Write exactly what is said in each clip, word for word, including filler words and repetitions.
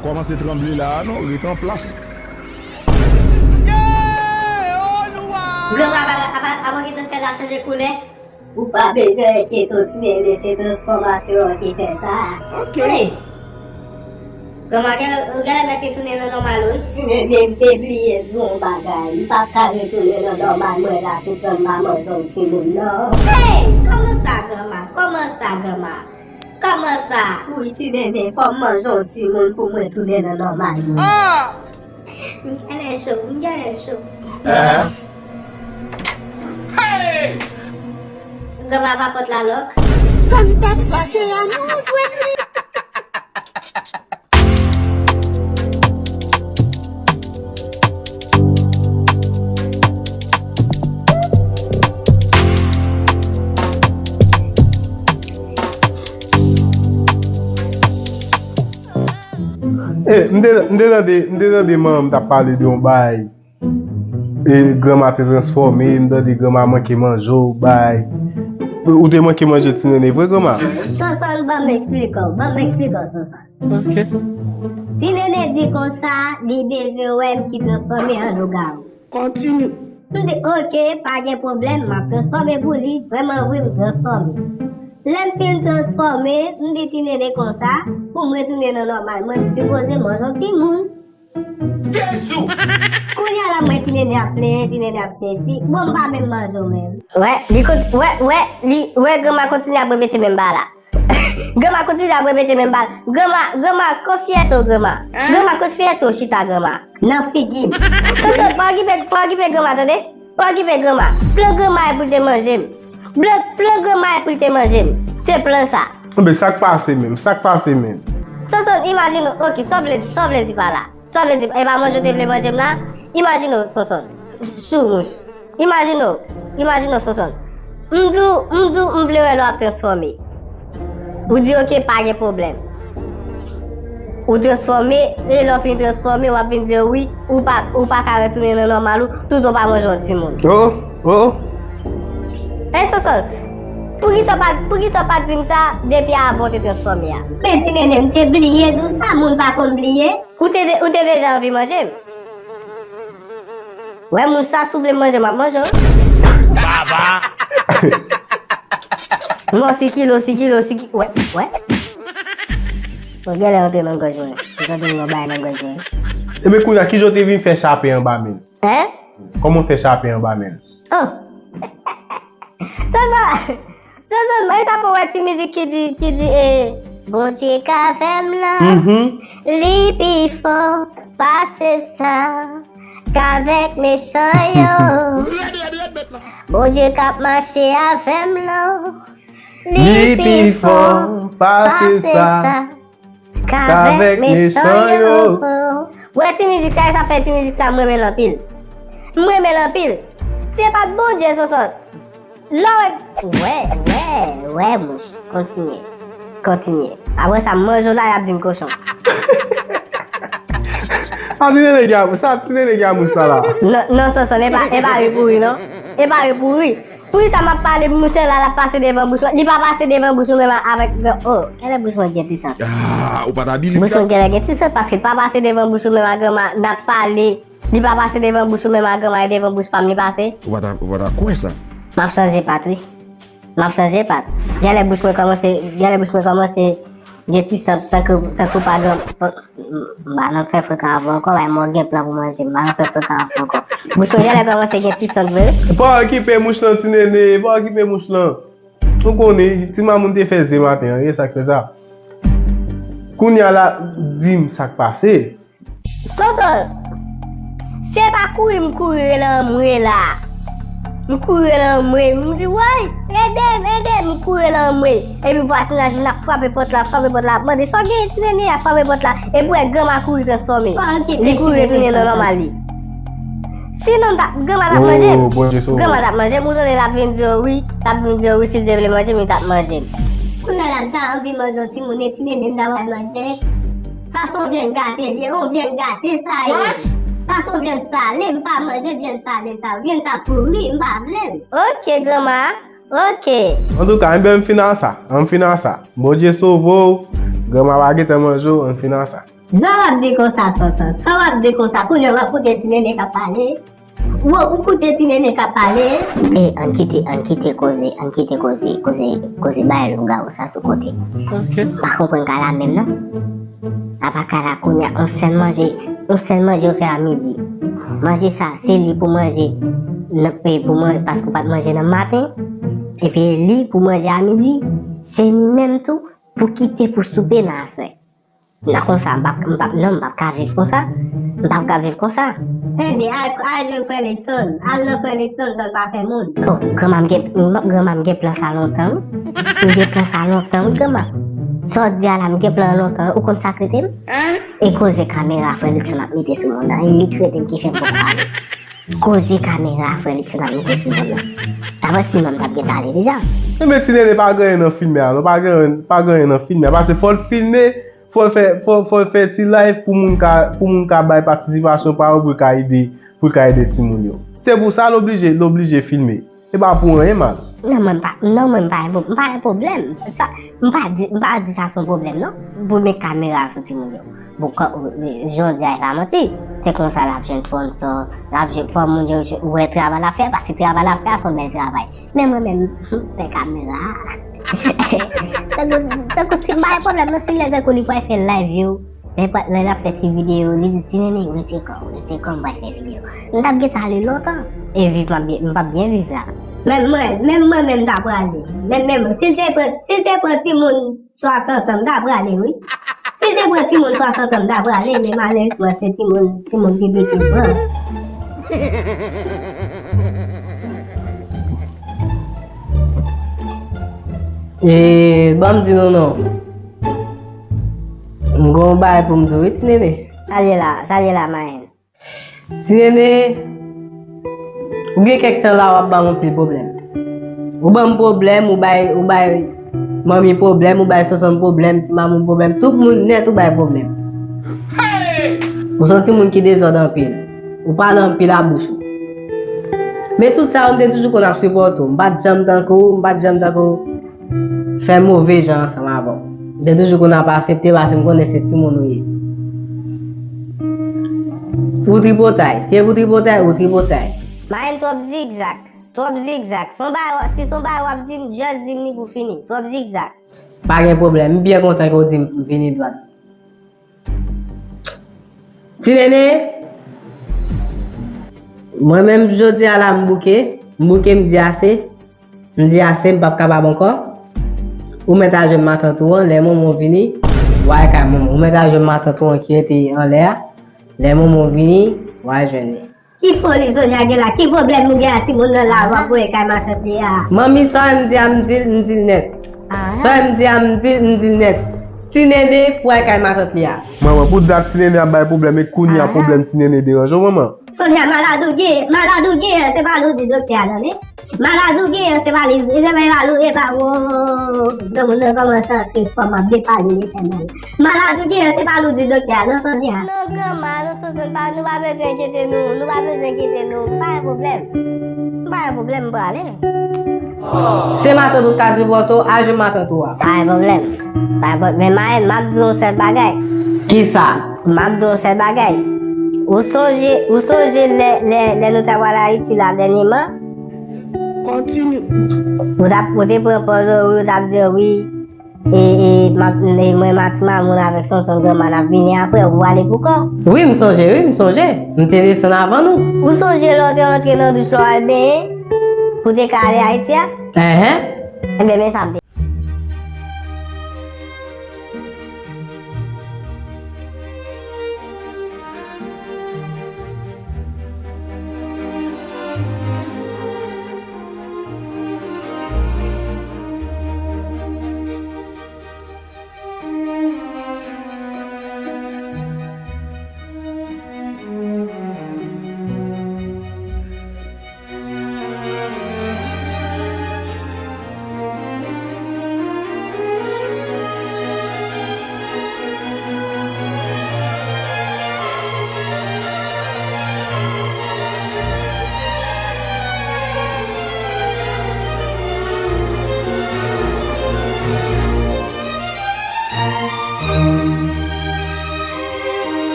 Kòmanse tranble la a non, ret an plas. Granma apa, apa, apa gentan fè l ap chanje koulè? Ou pa bezwen enkyete w, Ti Nene, se transfòmasyon an ki fè sa. Ok. Hey! Granma, genlè, genlè mèt retounen nan nòmal, wi. Ti Nene, m te bliye di w yon bagay. M p ap ka retounen nan nòmal mwen la toutan m pa manje yon timoun, non. Hey! Kòman sa, Granma? Kòman sa, Granma? Kòman sa? Wi, Ti Nene, fò m manje yon timoun pou mwen tounen nan nòmal mwen. Ah! M genlè cho, m genlè cho. Granma, pa pot la lòk. Sa m t ap fache a non, jwenn li. Eh, m te, m te tande, m te tande manman m t ap pale de yon bagay. E, granma te transfòme, m tande granma manke manje w, bay. Ou te manke manje Ti Nene vre, granma? Sonson, ban m eksplike w, ban m eksplike w, Sonson. Ok. Ti Nene di konsa, li bezwen wè m ki transfòme an lougawou. Kontinye. M di, ok, pa gen pwoblèm, m ap transfòme pou li, vrèman vre, m transfòme. Lè m fin transfòme, m di Ti Nene konsa, pou m retounen nan nòmal mwen, m sipoze manje yon timoun. Jezi! Kounye a la, m wè Ti Nene ap plenyen, Ti Nene ap sezi. Bon, m pa menm manje w menm. Wè, li kon-, wè, wè, li, wè, granma kontinye ap repete menm bagay la. Granma kontinye ap repete menm bagay la. Granma, granma, kot fyète w, granma? Granma, kot fyète w chita, granma? Nan figi m. Sonson, pa okipe, pa okipe granma, tande? Pa okipe granma. Plan granma e pou l te manje m. Plan, plan granma e pou l te manje m. Se plan sa. Enben, sa k pase menm? Sa k pase menm? Sonson, imajine w, ok, sa w vle, sa w vle di pa la? Sa w vle di, e pa manje w te vle manje m la? Imajine w, Sonson. Sou mouch. Imajine w, imajine w, Sonson. M di w, m di w, m vle wè lè w ap transfòme. Ou di, ok, pa gen pwoblèm. Ou transfòme, e lè w fin transfòme, w ap vin di, wi, ou pa, ou pa ka retounen nan nòmal ou, toutan w pa manje yon timoun. Oh, oh. E Sonson, poukisa w pa, poukisa w pa di m sa depi avan w te transfòme a? Men Ti Nene, m te bliye di w sa, moun pa konn bliye. Ou te, ou te deja anvi manje m? Wè mouch sa, si w vle manje m, m ap manje w. Baba! Mò sikilo, sikilo, siki-, wè, wè. Bon, genlè antre nan gòj mwen. M santi m gen yon bagay nan gòj mwen. Ebyen, kounye a, kijan w te vin fè chape anba men l? Hein? Kòman w fè chape anba men l? Oh! Sonson, Sonson, e sa pou wè ti mizik ki di, ki di, e, Bondye k avè m lan, li pi fò pase sa k avèk mechan yo. Bondye k ap mache avè m lan, li pi fò pase sa k avèk mechan yo. Wè ti mizik sa, e sa fè ti mizik sa m renmen l anpil. M renmen l anpil. Se pa t Bondye, Sonson. Lè w wè, wè, wè, wè, mouch. Kontinye. Kontinye. Apre sa, m manje w la, y ap di m kochon. Sa ti nene gen a, sa ti nene gen a mouch sa la. Non, non, Sonson, e pa, e pa ri pou ri, non. E pa ri pou ri. Poukisa m ap pale mouch lan la, l ap pase devan bouch mwen? Li pa pase devan bouch ou menm avèk gran, oh, genlè bouch mwen gen ti sant. Ah, ou pa ta bili. Bouch mwen genlè gen ti sant paske l pa pase devan bouch ou menm a granma, n ap pale. Li pa pase devan bouch ou menm a granma, e devan bouch pa m li pase. Ou pa ta, ou pa ta kwè sa. M ap chanje pat, wi. M ap chanje pat. Genlè bouch mwen kòmanse, genlè bouch mwen kòmanse gen ti sant tankou, tankou pa gen, m pa nan fè frekan avè w ankò, bay mwen gen plan pou manje, m pa nan fè frekan avè w ankò. Bouch mwen genlè kòmanse gen ti sant vre. Pa okipe mouch lan, ti nene, pa okipe mouch lan. Ou konnen, ti mamoun te fè ze maten an, e sa k fè sa. Kounye a la, di m sa k pase. Sonson, se pa kouri m kouri rele anmwe la. M kouri rele anmwe, m di, woy, ede m, ede m, m kouri rele anmwe. Epi vwazinaj vin ap frape pòt la, frape pòt la, ap mande, sa w gen, ti nene, ap frape pòt la. Epi w wè granma kouri transfòme. Li kouri retounen nan nòmal li. Sinon, m t ap, granma t ap manje m. Granma t ap manje m, ou tande l ap vin di w wi, l ap vin di w wi, si l te vle manje m, li t ap manje m. Kounye a la, m ta anvi manje yon timoun, e ti nene m ta pral manje. Sa se yon vyann gate l ye, yon vyann gate sa ye. Sa se yon vyann sale, m pa manje vyann sale sa. Vyann sa pouri, m pa vle l. Ok, granma. Ok. Antouka, enben, m fin a sa. Ann fin a sa. Bondye sove w. Granma pa gentan manje w, ann fin a sa. Jan w ap di konsa, Sonson? Sa w ap di konsa? Kounye a w ap koute Ti Nene k ap pale? Ou, ou koute Ti Nene k ap pale? E, ann kite, ann kite koze, ann kite koze, koze, koze bay lougawou sa sou kote. Ok. M pa konprann kay la menm non. Apa kay la kounye a, yon sèl manje, yon sèl manje yo fè a midi. Manje sa, se li pou manje, nan, e, pou manje, paske w pa t manje nan maten. Epi li pou manje a midi, se li menm tou pou kite pou soupe nan aswè. Nan konsa, m p ap, m p ap, non, m p ap ka viv konsa. M p ap ka viv konsa. Ebyen, al, al jwenn frè Lekson. Al nan frè Lekson, zòt pa fè moun. Oh, granma m gen, granma m gen plan sa lontan, wi. M gen plan sa lontan, wi, granma. Sa w di a la, m gen plan an lontan, wi. Ou konn sa k rete m? E koze kamera frè Lekson ap mete sou moun nan, e li k rete m ki fè m poko ale. Koze kamera frè Lekson ap mete sou moun nan. Daprè si m t ap gentan ale deja. Enben, Ti Nene pa gen anyen nan filme a, non, pa gen, pa gen anyen nan filme a, paske fò l filme, fò l fè, fò, fò l fè ti live pou moun ka, pou moun ka bay patisipasyon pa yo, pou l ka ede, pou l ka ede timoun yo. Se pou sa l oblije, l oblije filme. E pa pou anyen mal. Non, mwen m pa, non, mwen m pa gen pwo-, m pa gen pwoblèm. Sa, m pa di, m pa di sa se yon pwoblèm, non. Pou met kamera sou timoun yo. Bon, kò, jan w di a, e pa manti. Se konsa l ap jwenn sponsò, l ap jwenn, fò moun yo jwe-, wè travay l ap fè, paske travay l ap fè a se yon bèl travay. Men mwen menm, m pè kamera a. Tankou, tankou si m pa gen pwoblèm, non, si lè tankou li pral fè live yo, lè pa, lè l ap fè ti videyo, li di, "Ti Nene, rete kò w, rete kò w, m pral fè videyo." M t ap gentan ale lontan. E viv m ap byen, m p ap byen viv la. Menm mwen, menm mwen menm m ta prale. Menm, menm, si l te pran, si l te pran timoun swasant an, m ta prale, wi. Si se pran timoun swasant an, m ta prale, men malerezman, se timoun, timoun pipi ki pran. E, ban m di nou non. M gon bagay pou m di w, wi, Ti Nene. Sa l ye la, sa l ye la, Mayen? Ti Nene, ou gen kèk tan la w ap ban m anpil pwoblèm. Ou ban m pwoblèm, ou bay, ou bay manmi pwoblèm, ou bay Sonson pwoblèm, ti mamoun pwoblèm, tout moun nèt ou bay pwoblèm. Ou se yon timoun ki dezòd anpil. Ou pale anpil a bouch ou. Men tout sa yo, m te toujou konn ap sipòte w. M pa t janm tankou, m pa t janm tankou fè move jan ansanm avè w. M te toujou konn ap aksepte paske m konnen se timoun ou ye. Ou tripotay. Si e pou tripotay, ou tripotay. Mayen twòp zigzag. Twòp zigzag. Si se yon bagay w ap di m, just di m li pou fini. Twòp zigzag. Pa gen pwoblèm. M byen kontan ke w di m fini dwat. Ti Nene, mwen menm jodi a la m bouke, m bouke m di ase, m di ase, m p ap kapab ankò. Ou mèt al jwenn matant ou an, lè manman w vini, w al kay manman w. Ou mèt al jwenn matant ou an ki rete anlè a, lè manman w vini, w al jwenn li. Ki foli Sonia gen la? Ki pwoblèm nou gen ak timoun nan la w ap voye kay matant li a? Manmi, sa w di a m di l, m di l nèt. Sa w di a m di l, m di l nèt. Ti Nene pou al kay matant li a. Manman, pou dat Ti Nene ap bay pwoblèm, e kounye a pwoblèm Ti Nene deranje w, manman? Sonia, malad ou gen, malad ou gen, se pa nou di doktè a non, men. Malad ou gen, se pa li, se pa li, e pa, o, granmoun nan kòmanse antre fò, m ap depale Letènèl. Malad ou gen, se pa nou di doktè a non, Sonia. Non, granma, non, Soso, pa, nou pa bezwen enkyete nou, nou pa bezwen enkyete nou, m pa gen pwoblèm. M pa gen pwoblèm, m prale. Se matant ou k ka sipòte w, al jwenn matant ou a. Pa gen pwoblèm. Pa gen pwoblèm. Men Mayen, m ap di w yon sèl bagay. Kisa? M ap di w yon sèl bagay. Ou sonje, ou sonje lè, lè, lè nou t ap al Ayiti la dènyèman? Kontinye. Ou t ap, ou te pran pòz ou, ou t ap di wi. E, e, m ap, e, mwen, Mati Mamoun avèk Sonson Granma n ap vini apre, ou ale pou kò w. Wi, m sonje, wi, m sonje. M te desann avan nou. Ou sonje lè w te antre nan douch la w al benyen pou w te ka ale Ayiti a? Enhen. Enben, men sa m te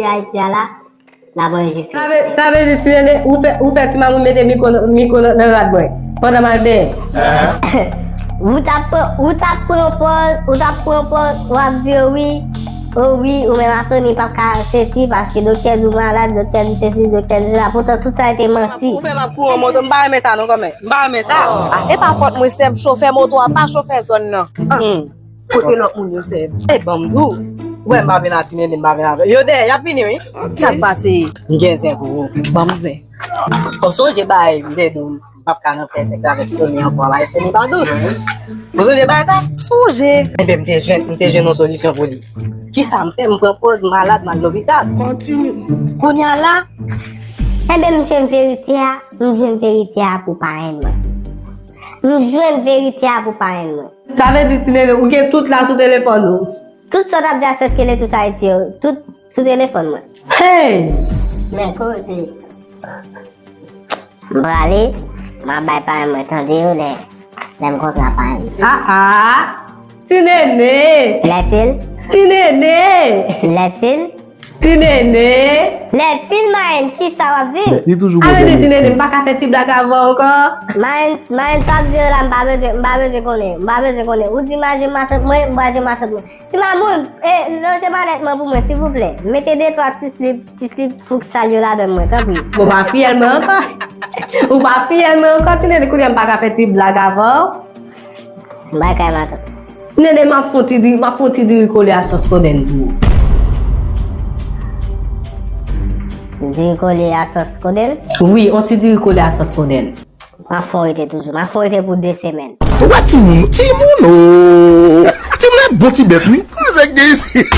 Ayiti a la, n ap anrejistre. Sa vle, sa vle di, Ti Nene, ou fè, ou fè Ti Mamoun mete mikwo, mikwo nan, nan rad mwen pandan m al benyen. Ou t ap pran, ou t ap pran pòz, ou t ap pran pòz, w ap di, o wi, o wi, ou menm a Sony p ap ka sesi, paske doktè di w malad, doktè di sesi, doktè di sela, poutan tout sa yo te manti. Ou fè m ap kouri an moto, m pa renmen sa non, kòmè. M pa renmen sa. Ah, e pa fòt mwen, sèm, chofè moto a pa chofè zòn nan. Hmm. Kote lòt moun yo, sèm? E ban m di w. Ou wè m pa vin a Ti Nene, m pa vin avè yo. Dèyè, y ap vini, wi. Sa k pase? M gen zen pou ou. Ban m zen. Ou sonje bagay m te di w m p ap ka nan fè sèks avèk Sony ankò, bagay Sony pa dous. Ou sonje bagay sa? Sonje. Enben, m te jwenn, m te jwenn yon solisyon pou li. Kisa m fè? M pran pòz malad, m al lopital. Kounye a la, Enben, m jwenn verite a, m jwenn verite a pou parenn mwen. M jwenn verite a pou parenn mwen. Sa vle di, Ti Nene, ou gen tout la sou telefòn ou? Tout sa w t ap di a sèske le tout Ayiti yo, tout sou telefòn mwen. Hey! Men koze. M prale, m ap bay parenn mwen tande yo lè, lè m kontre ak parenn mwen. Ah ah! Ti Nene! Lètil, Ti Nene! lètil, Ti Nene! lètil, marenn, kisa w ap di? Men, li toujou Arete, bezwen Ti Nene, m pa ka fè ti blag avè w ankò. Marenn, marenn, sa w ap di yo la, m pa bezwen, m pa bezwen konnen, m pa bezwen konnen. Ou di m a jwe matant mwen, m pa jwe matant mwen. Ti Mamoun, e, lonje malèt mwen pou mwen, silvouplè. Mete de twa ti slip, ti slip fouk sal yo ladan mwen, tanpri. Ou pa fiyèl mwen ankò. Ou pa fiyèl mwen ankò, Ti Nene, kounye a m pa ka fè ti blag avè w. M bay kay matant. Ti Nene, m ap fè yon ti diri, m ap fè yon ti diri kole a sòs kodenn pou ou. Diri kole a sòs kodenn? Wi, yon ti diri kole a sòs kodenn. M ap fè w rete toujou. M ap fè w rete pou de semèn. Ou wè timoun, timoun o. Timoun e bon ti bèt wi. Nèg gen isi.